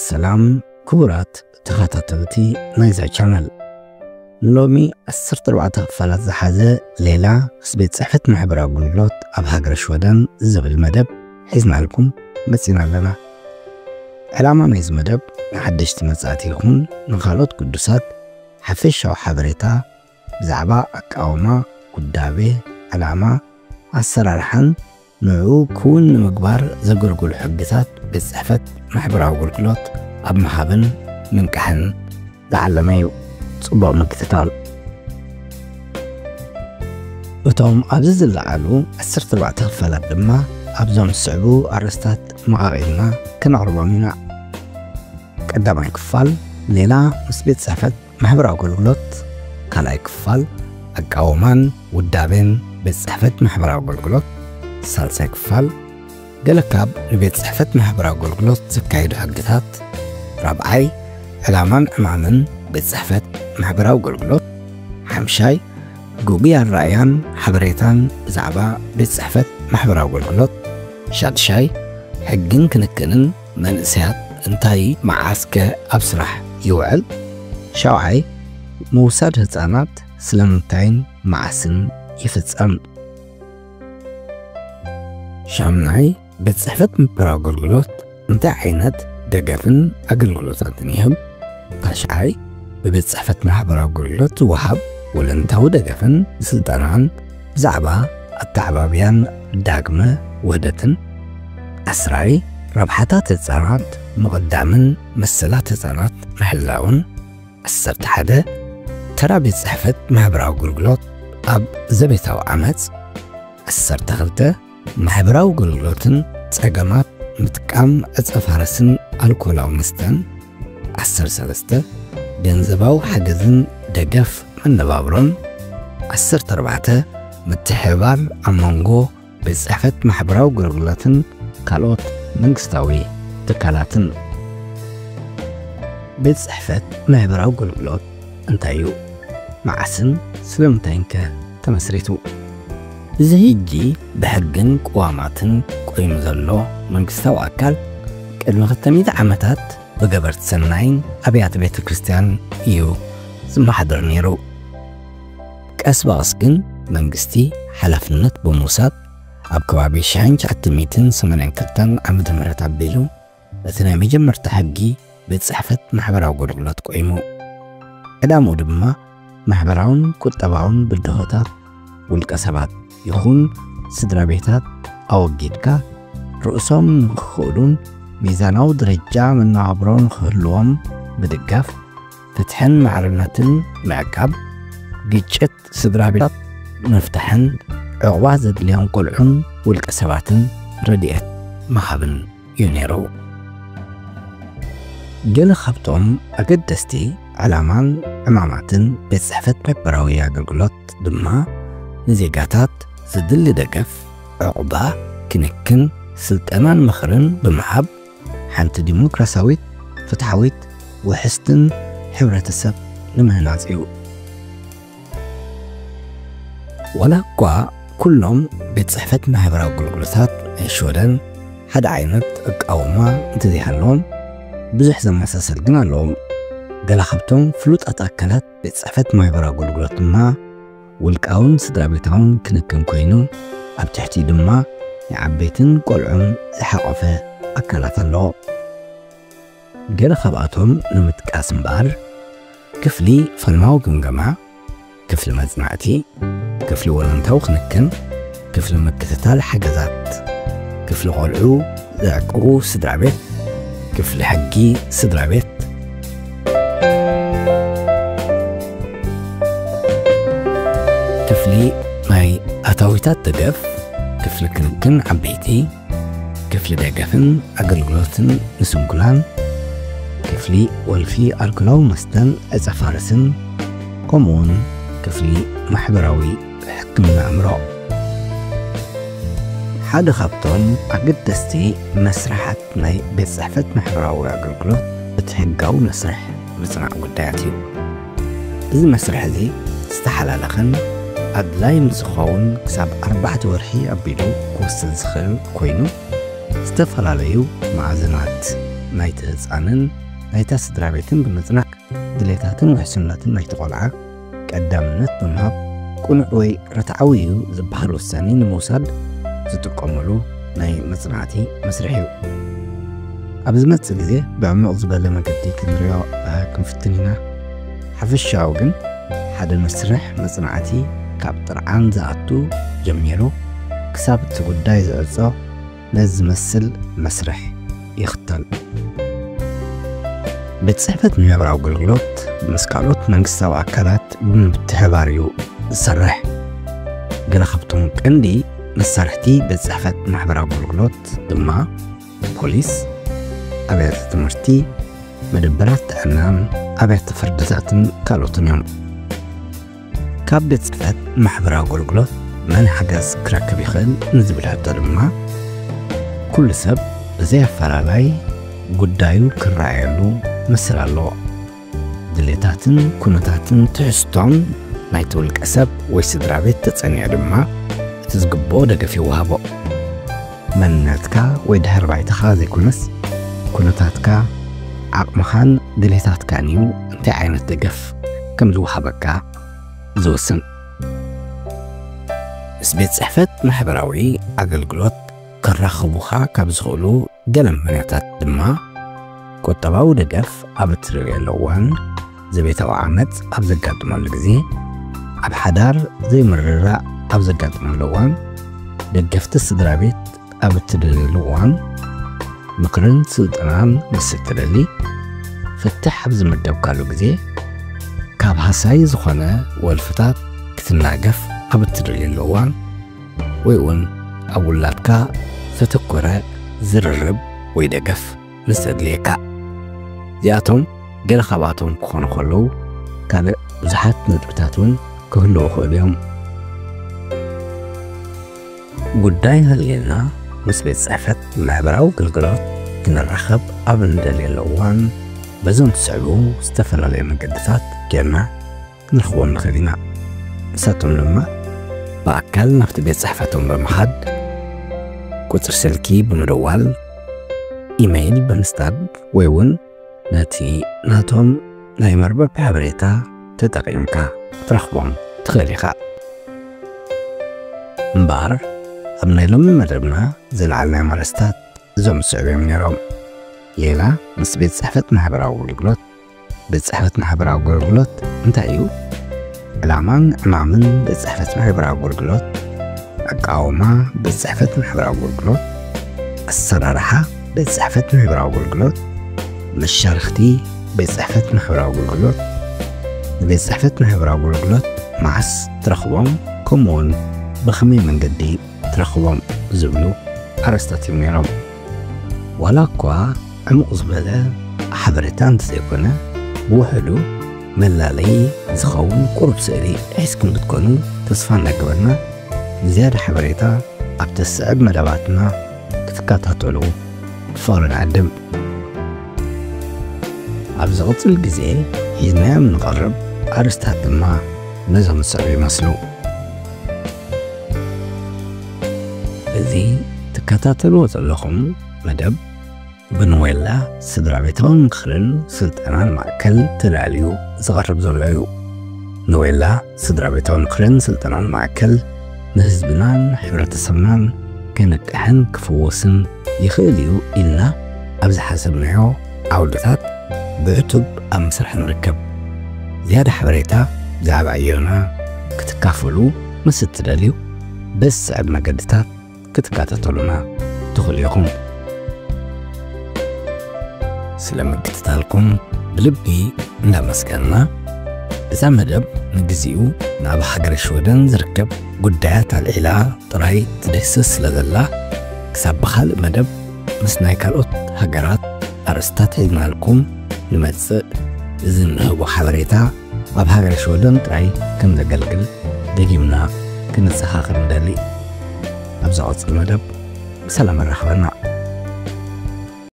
ሰላም ክቡራት ተኸታተልቲ ናይዛ ቻነል፣ ንሎሚ ዓሰርተ ኣርባዕተ ክፋላት ዝሓዘ ሌላ ምስ ቤት ጽሕፈት ማሕበራዊ ኣገልግሎት ኣብ ሃገረ ሽወደን ዝብል መደብ ሒዝናልኩም መጺና ኣለና። ዕላማ ናይዚ መደብ ንሓደሽቲ መጻእቲ ይኹን ንኻልኦት ግዱሳት ሓፈሻዊ ሓበሬታ ብዛዕባ ኣቃውማ፣ ውዳቤ፣ ዕላማ፣ ኣሰራርሓን ንዕኡ ክውን ንምግባር ዘገልግሉ ሕግታት ቤት ጽሕፈት ማሕበራዊ ኣገልግሎት ኣብ ምሃብን ምንቃሕን ዝዓለመ እዩ። ጽቡቕ ምክትታል። እቶም ኣብዚ ዝለዓሉ ዓሰርተ ኣርባዕተ ክፋላት ድማ ኣብዞም ዝስዕቡ ኣርእስታት መቓቒልና ክነቕርቦም ኢና። ቀዳማይ ክፋል፣ ሌላ ምስ ቤት ጽሕፈት ማሕበራዊ ኣገልግሎት፣ ካልኣይ ክፋል፣ ኣቃውማን ውዳቤን ቤት ጽሕፈት ማሕበራዊ ኣገልግሎት፣ ሳልሳይ ክፋል፣ ገለ ካብ ንቤት ጽሕፈት ማሕበራዊ ኣገልግሎት ዘካይዱ ሕግታት፣ ራብዓይ፣ ዕላማን ዕማምን ቤት ጽሕፈት ማሕበራዊ ኣገልግሎት፣ ሓምሻይ፣ ግጉይ ኣረኣእያን ሓበሬታን ብዛዕባ ቤት ጽሕፈት ማሕበራዊ ኣገልግሎት፣ ሻድሻይ፣ ሕግን ክንክንን መንእሰያት እንታይ መዓስከ ኣብ ስራሕ ይውዕል? ሻውዓይ፣ ምውሳድ ህጻናት ስለምንታይን መዓስን ይፍጸም? ሻምናይ፣ ቤት ጽሕፈት ምሕበራዊ ኣገልግሎት እንታይ ዓይነት ደገፍን ኣገልግሎታትን ይህብ? ታሽዓይ፣ ብቤት ጽሕፈት ማሕበራዊ ኣገልግሎት ዝወሃብ ወለንታዊ ደገፍን ስልጠናን ብዛዕባ ኣተዓባብያን ዳግመ ውህደትን። ዓስራይ፣ ረብሓታት ህጻናት ምቕዳምን መሰላት ህጻናት ምሕላውን። ዓሰርተ ሓደ፣ ተራ ቤት ጽሕፈት ማሕበራዊ ኣገልግሎት ኣብ ዘቤታዊ ዓመጽ። ዓሰርተ ክልተ፣ ማሕበራዊ ኣገልግሎትን ጸገማት ምጥቃም ዕጸ ፋርስን ኣልኮላዊ መስተን። ዓሰርተ ሰለስተ፣ ገንዘባዊ ሓገዝን ደገፍ መነባብሮን። ዓሰርተ ኣርባዕተ፣ ምትሕብባር ኣብ መንጎ ቤት ጽሕፈት ማሕበራዊ ኣገልግሎትን ካልኦት መንግስታዊ ትካላትን። ቤት ጽሕፈት ማሕበራዊ ኣገልግሎት እንታይ እዩ? መዓስን ስለምንታይን ከ ተመስሪቱ? እዚ ሕጂ ብሕግን ቅዋማትን ቆይሙ ዘሎ መንግስታዊ ኣካል ቅድሚ ክልተ ሚእቲ ዓመታት ብገበርቲ ሰናይን ኣብያተ ቤተ ክርስቲያን እዩ ዝመሓደር ነይሩ። ቀስ ብቐስ ግን መንግስቲ ሓላፍነት ብምውሳድ ኣብ ከባቢ ሽሕን ትሽዓተ ሚእትን ሰማንያን ክልተን ዓመተ ምህረት ኣቢሉ እቲ ናይ መጀመርታ ሕጊ ቤት ጽሕፈት ማሕበራዊ ኣገልግሎት ቆይሙ። ዕላምኡ ድማ ማሕበራውን ቁጠባውን ብድሆታት ውልቀ ሰባት ይኹን ስድራ ቤታት ኣወጊድካ ርእሶም ንክኽእሉን ሚዛናዊ ደረጃ መነባብሮ ንክህልዎም ምድጋፍ፣ ፍትሕን ማዕርነትን ምዕቃብ፣ ግጭት ስድራ ቤታት ምፍታሕን ዕቑባ ዘድልዮም ቆልዑን ውልቀ ሰባትን ረድኤት ምሃብን እዩ ነይሩ። ገለ ካብቶም ኣገደስቲ ዕላማን ዕማማትን ቤት ጽሕፈት ማሕበራዊ ኣገልግሎት ድማ ንዜጋታት ዝድሊ ደገፍ፣ ዕቑባ፣ ክንክን፣ ስልጠናን ምኽርን ብምሃብ ሓንቲ ዲሞክራሲያዊት፣ ፍትሓዊት፣ ውሕስትን ሕብረተሰብ ንምህናጽ እዩ። ዋላ እኳ ኩሎም ቤት ጽሕፈት ማሕበራዊ ኣገልግሎታት ናይ ሽወደን ሓደ ዓይነት ኣቃውማ እንተዘይሃለዎም፣ ብዙሕ ዘመሳሰል ግን ኣለዎም። ገለ ካብቶም ፍሉጣት ኣካላት ቤት ጽሕፈት ማሕበራዊ ኣገልግሎት ድማ ውልቃውን ስድራ ቤታውን ክንክን ኮይኑ፣ ኣብ ትሕቲኡ ድማ ንዓበይትን ቆልዑን ዝሓቖፈ ኣካላት ኣለዎ። ገለ ካብኣቶም ንምጥቃስ እምበኣር፣ ክፍሊ ፋልማዊ ግምገማ፣ ክፍሊ መጽናዕቲ፣ ክፍሊ ወለንታዊ ክንክን፣ ክፍሊ ምክትታል ሓገዛት፣ ክፍሊ ቆልዑ ዘዕቅቡ ስድራ ቤት፣ ክፍሊ ሕጊ ስድራ ቤት፣ ክፍሊ ናይ ኣታዊታት ደገፍ፣ ክፍሊ ክንክን ዓበይቲ፣ ክፍሊ ደገፍን ኣገልግሎትን ንስንኩላን፣ ክፍሊ ወልፊ ኣልኮላዊ መስተን ዕጸ ፋርስን፣ ከምኡውን ክፍሊ ማሕበራዊ ሕክምና ኣእምሮ። ሓደ ካብቶም ኣገደስቲ መስርሓት ናይ ቤት ጽሕፈት ማሕበራዊ ኣገልግሎት እቲ ሕጋዊ መስርሕ ምጽናዕ ጉዳያት እዩ። እዚ መስርሕ እዚ ዝተሓላለኸን ኣድላይን ዝኸውን ክሳብ ኣርባዕተ ወርሒ ኣቢሉ ክወስድ ዝኽእል ኮይኑ፣ ዝተፈላለዩ መኣዝናት ናይቲ ህፃንን ናይታ ስድራ ቤትን ብምፅናዕ ድሌታትን ውሕስነትን ናይቲ ቆልዓ ቀዳምነት ብምሃብ ቅኑዕ ወይ ርትዓዊ እዩ ዝበሃል ውሳኔ ንምውሳድ ዝጥቀመሉ ናይ መጽናዕቲ መስርሕ እዩ። ኣብ ዝመጽእ ግዜ ብዕሙቕ ዝበለ መገዲ ክንሪኦ ክንፍትን ኢና። ሓፈሻዊ ግን ሓደ መስርሕ መጽናዕቲ ካብ ጥርዓን ዝኣቱ ጀሚሩ ክሳብ እቲ ጉዳይ ዝዕጾ ነዚ ዝመስል መስርሕ ይኽተል። ቤት ጽሕፈት ማሕበራዊ ኣገልግሎት ምስ ካልኦት መንግስታዊ ኣካላት ብምትሕባር እዩ ዝሰርሕ። ገለ ካብቶም ቀንዲ መሳርሕቲ ቤት ጽሕፈት ማሕበራዊ ኣገልግሎት ድማ ፖሊስ፣ ኣብያተ ትምህርቲ፣ መደበራት ጥዕናን ኣብያተ ፍርድታትን ካልኦትን እዮም። ካብ ቤት ጽሕፈት ማሕበራዊ ኣገልግሎት መን ሓገዝ ክረክብ ይኽእል ንዝብል ሕቶ ድማ፣ ኩሉ ሰብ ብዘይ ኣፈላላይ ጉዳዩ ክረኣየሉ መሰል ኣለዎ። ድሌታትን ኩነታትን ትሕዝቶን ናይቲ ውልቀ ሰብ ወይ ስድራ ቤት ተጸኒዑ ድማ፣ እቲ ዝግብኦ ደገፍ ይወሃቦ። መንነትካ ወይ ድሕሪ ባይታኻ ዘይኮነስ፣ ኩነታትካ፣ ዓቕምኻን ድሌታትካን እዩ እንታይ ዓይነት ደገፍ ከም ዝወሃበካ ዝውስን። ምስ ቤት ጽሕፈት ማሕበራዊ ኣገልግሎት ክራኸቡኻ ካብ ዝኽእሉ ገለ ምኽንያታት ድማ፣ ቁጠባዊ ደገፍ ኣብ እትደልየሉ እዋን፣ ዘቤታዊ ዓመጽ ኣብ ዘጋጥመሉ ግዜ፣ ኣብ ሓዳር ዘይምርድዳእ ኣብ ዘጋጥመሉ እዋን፣ ደገፍቲ ስድራ ቤት ኣብ እትደልየሉ እዋን፣ ምኽርን ስልጠናን ምስ እትደሊ፣ ፍትሕ ኣብ ዝመደብካሉ ግዜ፣ ካብ ሃሳዪ ዝኾነ ወልፍታት ክትናገፍ ኣብ እትደልየሉ እዋን፣ ወይ እውን ኣብ ውላድካ ዘተኮረ ዝርርብ ወይ ደገፍ ምስ ዘድልየካ። እዚኣቶም ገለ ካብኣቶም ክኾኑ ከለዉ፣ ካልእ ብዙሓት ነጥብታት እውን ክህልዉ ይኽእሉ እዮም። ጉዳይ ሃልዩና ምስ ቤት ጽሕፈት ማሕበራዊ ኣገልግሎት ክንራኸብ ኣብ እንደልየሉ እዋን፣ በዞም ዝስዕቡ ዝተፈላለዩ መገድታት ጌርና ክንረኽቦም ንኽእል ኢና። ንሳቶም ድማ ብኣካል ናብቲ ቤት ጽሕፈቶም ብምኻድ፣ ቁጽሪ ስልኪ ብምድዋል፣ ኢመይል ብምስዳድ፣ ወይ እውን ነቲ ናቶም ናይ መርበብ ሓበሬታ ተጠቒምካ ክትረኽቦም ትኽእል ኢኻ። እምበኣር፣ ኣብ ናይ ሎሚ መደብና ዝለዓልናዮም ኣርእስታት እዞም ዝስዕቡ እዮም ነይሮም። ሌላ ምስ ቤት ጽሕፈት ማሕበራዊ ኣገልግሎት። ቤት ጽሕፈት ማሕበራዊ ኣገልግሎት እንታይ እዩ? ዕላማን ዕማምን ቤት ጽሕፈት ማሕበራዊ ኣገልግሎት፣ ኣቃውማ ቤት ጽሕፈት ማሕበራዊ ኣገልግሎት፣ ኣሰራርሓ ቤት ጽሕፈት ማሕበራዊ ኣገልግሎት፣ መሻርኽቲ ቤት ጽሕፈት ማሕበራዊ ኣገልግሎት፣ ንቤት ጽሕፈት ማሕበራዊ ኣገልግሎት መዓስ ትረኽቦም፣ ከምኡውን ብኸመይ መንገዲ ትረኽቦም ዝብሉ ኣርእስታት እዮም ነይሮም። ዋላ እኳ ዕሙቕ ዝበለ ሓበሬታ እንተዘይኮነ፣ ብውሕዱ መላለዪ ዝኸውን ቁሩብ ስእሊ ሒዝኩም ክትኮኑ ተስፋ እናገበርና፣ ንዝያዳ ሓበሬታ ኣብቲ ዝስዕብ መደባትና ክትከታተሉ ብፍቕሪ ንዕድም። ኣብ ዝቕጽል ግዜ ሒዝናዮም ንቐርብ ኣርእስታት ድማ ነዞም ዝስዕቡ ይመስሉ። እዚ ትከታተልዎ ዘለኹም መደብ ብኖዌላ ስድራ ቤታዊ ምኽርን ስልጠናን ማእከል ተዳልዩ ዝቐርብ ዘሎ እዩ። ኖዌላ ስድራ ቤታዊ ምኽርን ስልጠናን ማእከል ንህዝብናን ሕብረተሰብናን ከነቅሕን ክፍወስን ይኽእል እዩ ኢልና ኣብ ዝሓሰብናዮ ዓውድታት ብዕቱብ ኣብ ምስራሕ ንርከብ። ዝያዳ ሓበሬታ ብዛዕባ ዕዮና ክትካፈሉ ምስ እትደልዩ፣ በዚ ዝስዕብ መገድታት ክትከታተሉና ትኽእሉ ኢኹም። ስለ ምክትታልኩም ብልቢ እንዳመስገንና፣ እዛ መደብ ንግዚኡ ናብ ሃገረ ሽወደን ዝርከብ ጉዳያት ኣልዒላ ጥራይ ትድህስስ ስለ ዘላ፣ ክሳብ ብኻልእ መደብ ምስ ናይ ካልኦት ሃገራት ኣርእስታት ሒዝናልኩም ንመጽእ፣ እዚ እንህቦ ሓበሬታ ኣብ ሃገረ ሽወደን ጥራይ ከም ዘገልግል ደጊምና ክንዘኻኸር ንደሊ። ኣብ ዝቐጽል መደብ ብሰላም ኣራኽበና።